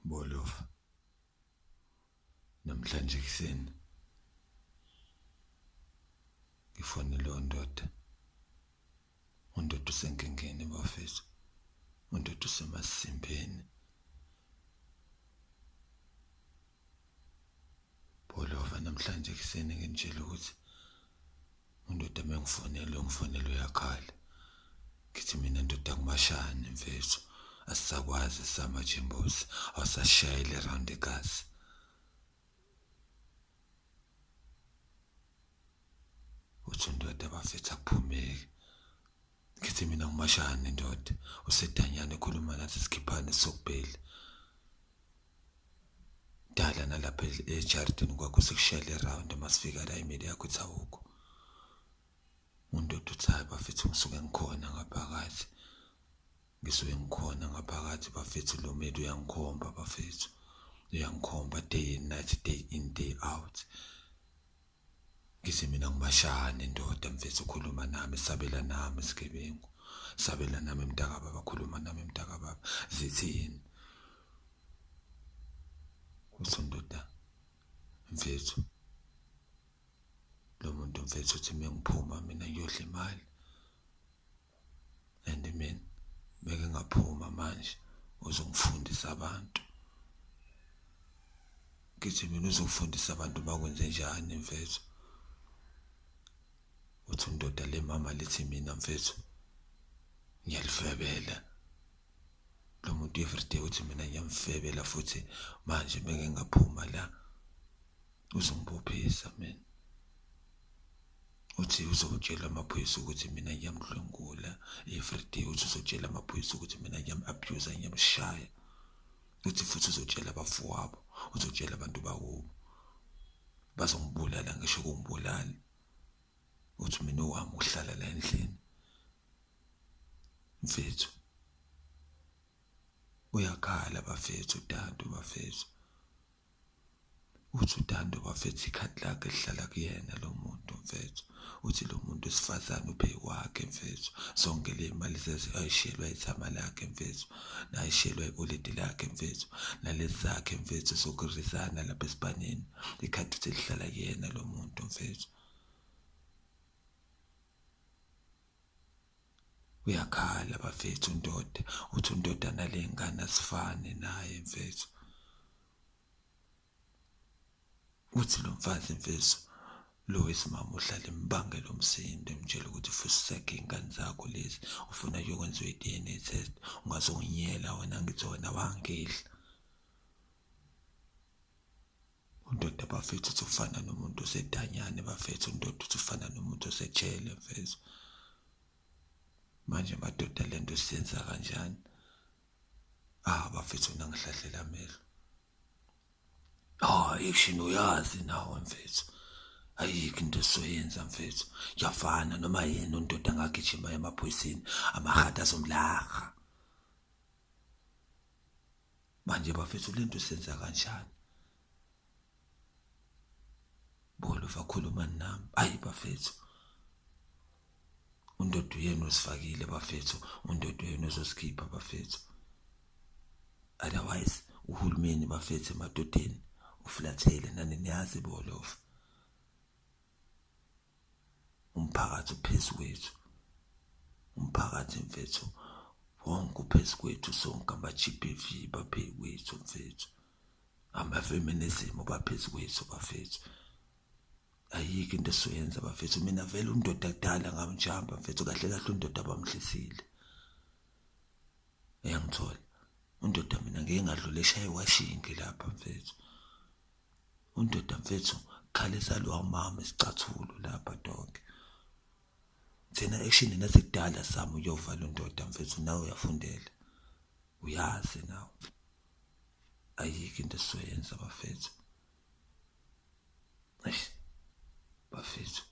Bolofa. Namhlanje ekuseni ngifonele undoda. Undoda usenkingeni bafethu. Undoda usemasimbeni. Bholova namhlanje ekuseni nginitshela ukuthi undoda mengifonele ungifonele uyakhala. Ngithi mina ndoda kumashane mfethu asisakwazi samajimbosi awusashayeli round igazi. Uthi undoda bafethu akuphumeki. Ngithi mina ngumashane ndoda usedanyane ekhuluma nathi sikhiphane sokubheli. Dala nalapha ejardini kwakho sekushayela iround uma sifika la imeli yakho ithi awukho. Undoda uthi hayi bafethu ngisuke ngikhona ngaphakathi. Ngisuke ngikhona ngaphakathi bafethu lo meli uyangikhomba bafethu. Uyangikhomba day and night, day in, day out. Ngithi mina ngumashane ndoda mfethu ukhuluma nami sabela nami sigebengu sabela nami mntakababa khuluma nami mntakababa zithini uthi ndoda mfethu lo muntu mfethu uthi mengiphuma mina ngiyodla imali and mina beke ngaphuma manje uzongifundisa abantu ngithi mina uzofundisa abantu bakwenze njani mfethu uthi undoda le mama lithi mina mfethu ngiyalifebela lo muntu everyday uthi mina ngiyamfebela futhi manje beke ngaphuma la uzongibophisa mina uthi uzotshela amaphoyisa ukuthi mina ngiyamdlwengula everyday uthi uzotshela amaphoyisa ukuthi mina ngiyam-abuse ngiyamshaya uthi futhi uzotshela abafowabo uzotshela abantu bakubo bazongibulala ngisho kungibulala uthi mina owami uhlala la endlini mfethu uyakhala bafethu dadu bafethu Uthi uTando bafethu ikhadi lakhe lihlala kuyena lo muntu mfethu. Uthi lo muntu wesifazane uphe kwakhe mfethu. Zonke le mali zeze ayishiyelwa ithama lakhe mfethu. Nayishiyelwa ioledi lakhe mfethu. Nalezi zakhe mfethu zokurizana lapha esipanini. Ikhadi uthi lihlala kuyena lo muntu mfethu. Uyakhala bafethu undoda. Uthi undoda nale ngane asifani naye mfethu. Uthi lo mfazi mfethu lo wesimama uhlala embangela umsindo emtshela ukuthi fuseke iy'ngane zakho lezi ufuna kuyokwenziwa i-D_N_A test ungazonginyela wena ngithi wena wangidla. Undoda bafethu uthi ufana nomuntu osedanyane bafethu undoda uthi ufana nomuntu osejele mfethu. Manje madoda lento siyenza kanjani? Ah bafethu nangihlahlela amehlo. Ah action uyazi nawe mfethu. Ayikho into esizoyenza mfethu. Kuyafana noma yena undoda angagijima emaphoyiseni amahata azomlaha. Manje bafethu lento senza kanjani? Bolo vakhuluma nami. Ayi bafethu. Undoda uyena osifakile bafethu, undoda uyena ozosikhipha bafethu. Otherwise uhulumeni bafethu emadodeni ufulathele nani niyazi bolofa. Umphakathi uphezu kwethu. Umphakathi mfethu wonke uphezu kwethu sonke ama-G_B_V baphezu kwethu mfethu. Ama-feminism baphezu kwethu bafethu. Ayikho into esizoyenza bafethu mina vele undoda kudala ngamjamba mfethu kahle kahle undoda bamhlisile. Uyangithola? Undoda mina ngeke ngadlula eshaye washingi lapha mfethu. Undoda mfethu khalisa lo mama isicathulo lapha dog. Thina action nasekudala sami uyovala undoda mfethu nawe uyafundela. Uyazi nawe. Ayikho into esizoyenza bafethu. Eish bafethu.